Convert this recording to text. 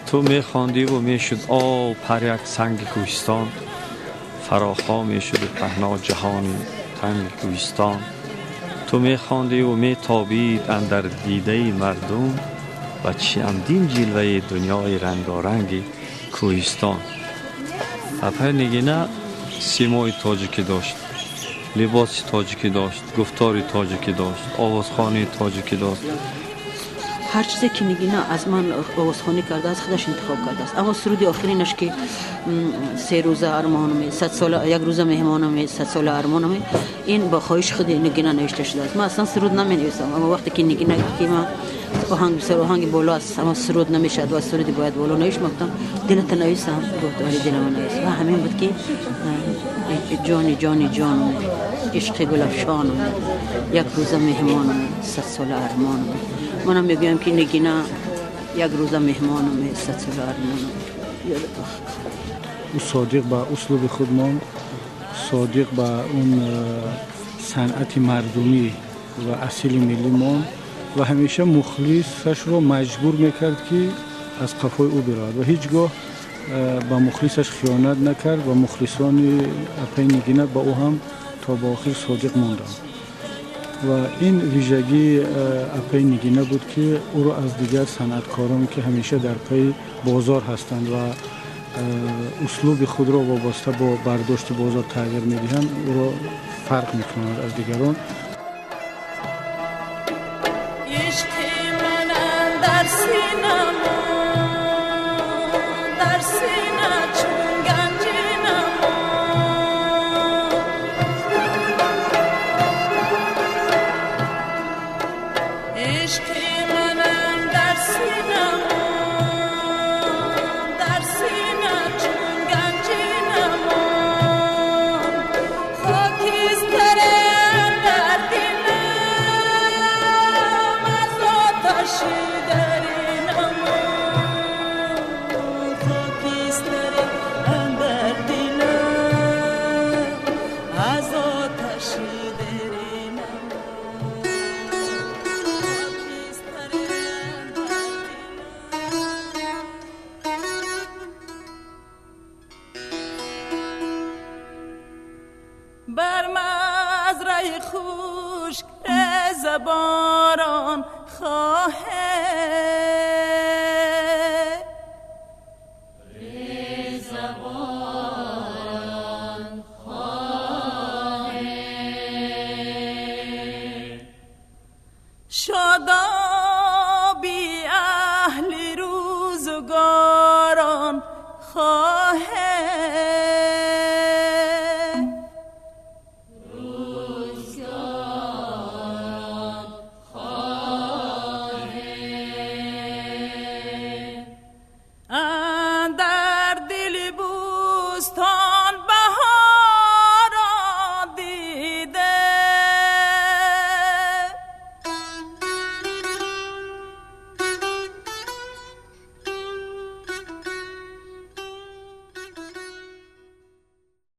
Ту мехондиву мешуд об ҳар як санги кӯҳистон, фароха мешуду паҳно ҷаҳони танги кӯҳистон. Ту мехондиву метобид андар дидаи мардум ва чандин ҷилваи дунёи рангоранги кӯҳистон. Апаи Нигина симои тоҷикӣ дошт, либоси тоҷикӣ дошт, гуфтори тоҷикӣ дошт, овозхонии тоҷикӣ дошт. Ҳар чизе ки Нигина аз ман овозхонӣ кардааст, худаш интихоб кардааст. Аммо суруди охиринаш, ки «Се рӯза армонаме, садсола як рӯза меҳмонаме, садсола армонаме», ин бо хоҳиши худи Нигина навишта шудааст. Ман аслан суруд наменависам, аммо вақте ки Нигина гуфт, ки ман оҳанг бисёр оҳанги боло аст, аммо суруд намешавад ва суруди бояд боло навишт, ман гуфтам: «Дилата нависам?» Гуфт: «Оре, дилама навис». Ва ҳамин буд, ки «Ҷони ҷони ҷонам, ишқи гулафшонам, як рӯза меҳмонам, садсола армонам». Манам мегӯям, ки Нигина, як рӯза меҳмонам, садсола армонам. Ӯ содиқ ба услуби худ монд, содиқ ба он санъати мардумӣ ва асили миллӣ монд ва ҳамеша мухлисашро маҷбур мекард, ки аз қафои ӯ биравад, ва ҳеҷ гоҳ ба мухлисаш хиёнат накард, ва мухлисони апаи Нигина ба ӯ ҳам то ба охир содиқ монданд. Ва ин вижагии апаи Нигина буд, ки ӯро аз дигар санъаткорон, ки ҳамеша дар пайи бозор ҳастанд ва услуби худро вобаста бо бардошти бозор тағйир медиҳанд, ӯро фарқ мекунанд аз дигарон. Ишқи манам дар синамо, дар сина чун ганҷинамо. Ишқи манам дар синамо, дар сина чун ганҷинамо, хокистаре дар дилам аз оташи даринамо, хокистаре андар дилам аз оташи даринамо, хокистаре андар дилам. Бар мазраи хушк реза борон хоҳе, реза борон хоҳе, шодоби аҳли рӯзгорон хоҳе.